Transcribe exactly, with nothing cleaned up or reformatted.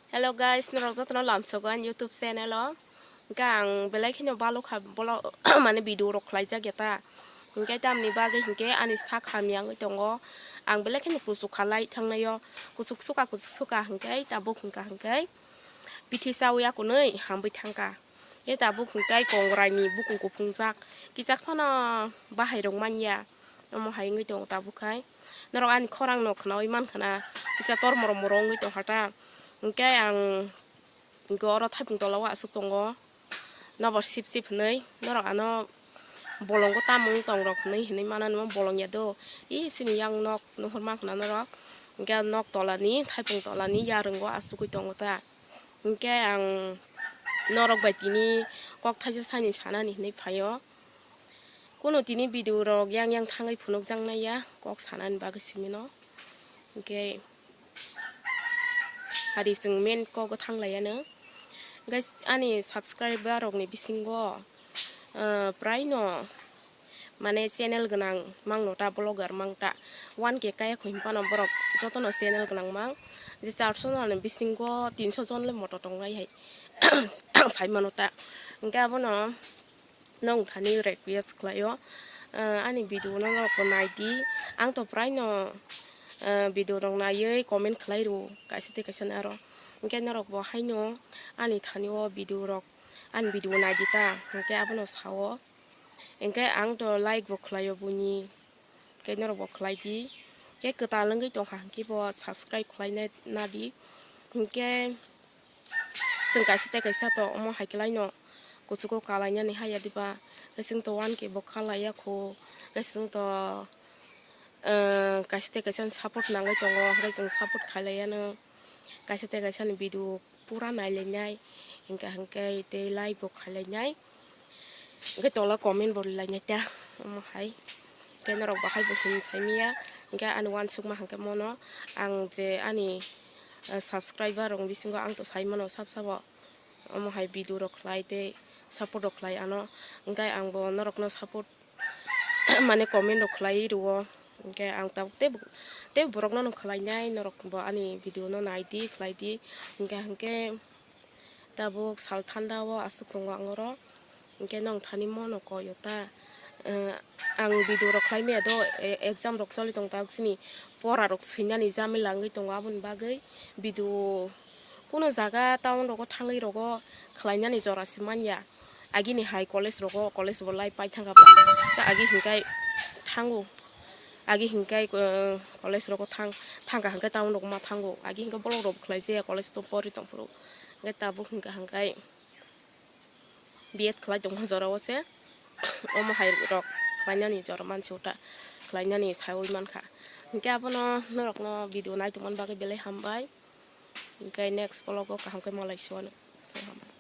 Hello guys, norok jotono lamsogo ani YouTube channel o. Hingke ang belai kheno balok kha bolo mane video rok khlaijak ya ta. Hingke tamni bagwi hingke ani sak hamya wngwi tongo. Ang belai kheno kuchuk kha lai thangnaio. Kuchuk suka, kuchuk suka hingke tabuk hingka hingke bithi chawi akunui hambai thangka. Hingke tabuk hingke kongrai ni bukung kuphungjak. Kichak phano bahai rok manya. Omo hai wngwi tongo tabuk khai. Norok ani khorang no khnaui mankha na, kisa tor morom morom wngwi tongkha ta. Hingke ang hingke oro thaipung tola o aswk tongo. Nokbar sip sip hinui norok ano bolongo tamo wng tong rok hinui hinui mana nw bolong ya do. I sini yang nok nuhur mankha na norok. Hingke nok tola ni thaipung tola ni yarwngo asugwi tongo ta. Hingke ang norok bai tini kok thaisa sani sanani hinui phaio. Kuno tini video rok yang yang thangwi phunukjaknai ya kok sanani bagwi simino. Hingke hari chwng main kok o thanglaiyano. Guys, ani subscriber rokni bisingo, ah, praino mane channel gwnang mangno ta, vlogger mang ta, one K kaya kho hinphano borok jotono channel gwnang mang. Je charso ni bisingo tinso jon le moto tongnai hai. Ang sai mano ta. Hingke abono nong thani request khlaio, ah, ani video no norok bo nai di. Ang to praino, ah, video rok naiwi comment khlai rwo kaisa tei kaisa ni aro. Hingke norok bo haino ani thani o video rok, ani video nai di ta, hingke abono sao. Hingke ang to like bo khlaio buini. Khe norok bo khlai di. Khe kwtal wngwi tongkha hwnkhe bo subscribe khlaina di. Hwnkhe chwng kaisa tei kaisa to omo hai khlaino kuchugo kalainani haya diba. Khe chwng to one K bo khalaiya kho. Khe chwng to, eh, kaisa tei kaisa support nangwi tongo. Hwnkhe chwng support khlaiya no. Kaisa tei kaisa ni video pura nailainai, hingka hingke tei like bo khailainai, hingke tola comment bo lainai ta, omo hai. Hingke norok bahai bo sini saimanya, hingke ani uansukma hingke mono ang je ani, eh, subscriber rok bisingo ang to saimano sab sabo, omo hai video rok khlai tei support rok khlai ano, hingke ang bo norok no support mane comment rok khlai rwo, hingke ang tabuk tei, tei borok no khlai nai, norok bo ani video no nai di, khlai di, hingke, hingke tabuk sal thanda o aswk tongo ang oro, hingke nong thani mono koi o ta, eh, ang video rok khlai maya do, eh, exam rok choli tong tabuk chini pora rok swinani jamila wngwi tongo, aboni bagwi video Kuno jaga town rogo thangwi rogo khlainani jora se manya. Agini hai college rogo, college bo lai pai thangkha bwla. Ta agi hinkai thango. Agi hinkai, eh, college rogo thang, thangkha hinkai town rogo ma thango. Agi hinkai bolong rogo khlai jaya college to pori tongphuru. Hinkai tabuk hinka hinkai B Ed khlai tongma jora o se. Omo hai rok khlainani jora mansi uta khlainani saiwi mankha. Hinke abono norokno video nai tongmani bagwi belai hambai. Hinke next vlog o kaham khe malai suwano. Asai hambai.